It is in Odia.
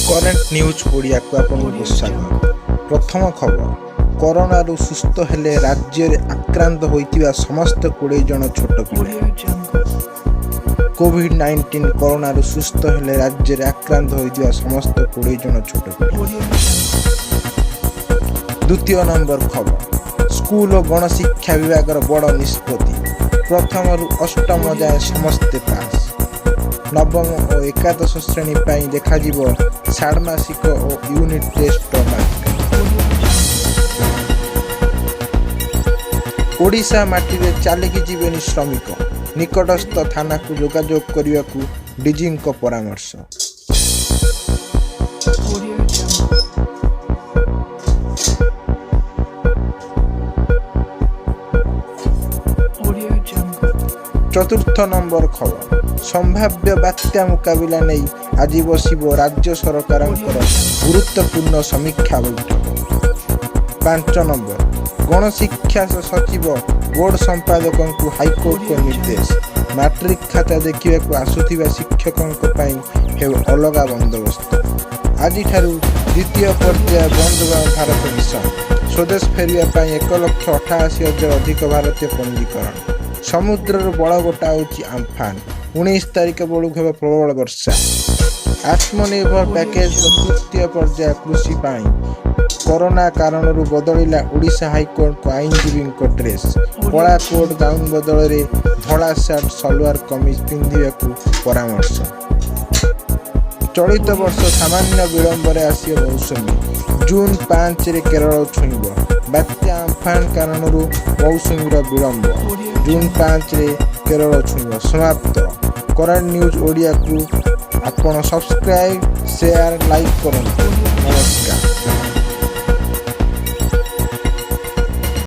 କରେଣ୍ଟ ନ୍ୟୁଜ୍ ଓଡ଼ିଆକୁ ଆପଣଙ୍କୁ Audio ସ୍ୱାଗତ। Jungle. ପ୍ରଥମ ଖବର, କରୋନାରୁ ସୁସ୍ଥ ହେଲେ ରାଜ୍ୟରେ ଆକ୍ରାନ୍ତ ହୋଇଥିବା ସମସ୍ତ 20 ଜଣ ଛୋଟ ପିଲା। Audio Jungle. କୋଭିଡ-19 କରୋନାରୁ ସୁସ୍ଥ ହେଲେ ରାଜ୍ୟରେ ଆକ୍ରାନ୍ତ ହୋଇଥିବା ସମସ୍ତ 20 ଜଣ ଛୋଟ ପିଲା। Audio Jungle. ଦ୍ୱିତୀୟ ନମ୍ବର ଖବର, ସ୍କୁଲ ଓ ଗଣଶିକ୍ଷା ବିଭାଗର ବଡ଼ ନିଷ୍ପତ୍ତି। ପ୍ରଥମରୁ ଅଷ୍ଟମ ଯାଏଁ ସମସ୍ତେ ପାସ୍। ନବମ ଓ ଏକାଦଶ ଶ୍ରେଣୀ ପାଇଁ ଦେଖାଯିବ ଷାଣ୍ମାସିକ ଓ ୟୁନିଟ୍ ଟେଷ୍ଟର ମାର୍କ। Audio Jungle. Odisha ମାଟିରେ ଚାଲିକି ଯିବେନି ଶ୍ରମିକ, ନିକଟସ୍ଥ ଥାନାକୁ ଯୋଗାଯୋଗ କରିବାକୁ ଡିଜିଙ୍କ ପରାମର୍ଶ। Audio Jungle. Audio Jungle. ଚତୁର୍ଥ ନମ୍ବର ଖବର, ସମ୍ଭାବ୍ୟ ବାତ୍ୟା ମୁକାବିଲା ନେଇ ଆଜି ବସିବ ରାଜ୍ୟ ସରକାରଙ୍କର ଗୁରୁତ୍ୱପୂର୍ଣ୍ଣ ସମୀକ୍ଷା ବୈଠକ। 5 ନମ୍ବର, ଗଣଶିକ୍ଷା ସଚିବ, ବୋର୍ଡ ସମ୍ପାଦକଙ୍କୁ ହାଇକୋର୍ଟଙ୍କ ନିର୍ଦ୍ଦେଶ। ମାଟ୍ରିକ ଖାତା ଦେଖିବାକୁ ଆସୁଥିବା ଶିକ୍ଷକଙ୍କ ପାଇଁ ହେବ ଅଲଗା ବନ୍ଦୋବସ୍ତ। ଆଜିଠାରୁ ଦ୍ୱିତୀୟ ପର୍ଯ୍ୟାୟ ବନ୍ଦେ ଭାରତ ମିଶନ। ସ୍ୱଦେଶ ଫେରିବା ପାଇଁ 1,88,000 ଅଧିକ ଭାରତୀୟ ପଞ୍ଜୀକରଣ। ସମୁଦ୍ରରୁ ବଳ ଗୋଟାଉଛି ଆମ୍ଫାନ, 19 ତାରିଖ ବେଳକୁ ହେବ ପ୍ରବଳ ବର୍ଷା। ଆତ୍ମନିର୍ଭର ପ୍ୟାକେଜର ତୃତୀୟ ପର୍ଯ୍ୟାୟ କୃଷି ପାଇଁ। କରୋନା କାରଣରୁ ବଦଳିଲା ଓଡ଼ିଶା ହାଇକୋର୍ଟଙ୍କ ଆଇନଜୀବୀଙ୍କ ଡ୍ରେସ୍। କଳା କୋଟ୍ ଗାଉନ୍ ବଦଳରେ ଧଳା ସାର୍ଟ, ସଲୱାର କମିଜ ପିନ୍ଧିବାକୁ ପରାମର୍ଶ। ଚଳିତ ବର୍ଷ ସାମାନ୍ୟ ବିଳମ୍ବରେ ଆସିବ ମୌସୁମୀ, ଜୁନ୍ 5ରେ କେରଳ ଛୁଇଁବ। ବାତ୍ୟା ଆମ୍ଫାନ କାରଣରୁ ମୌସୁମୀର ବିଳମ୍ବ। Audio ଜୁନ୍ 5ରେ କେରଳ ଛୁଇଁବ। ସମାପ୍ତ। କରେଣ୍ଟ ନ୍ୟୁଜ୍ ଓଡ଼ିଆକୁ ଆପଣ ସବସ୍କ୍ରାଇବ୍, ସେୟାର, ଲାଇକ୍ କରନ୍ତୁ। ନମସ୍କାର।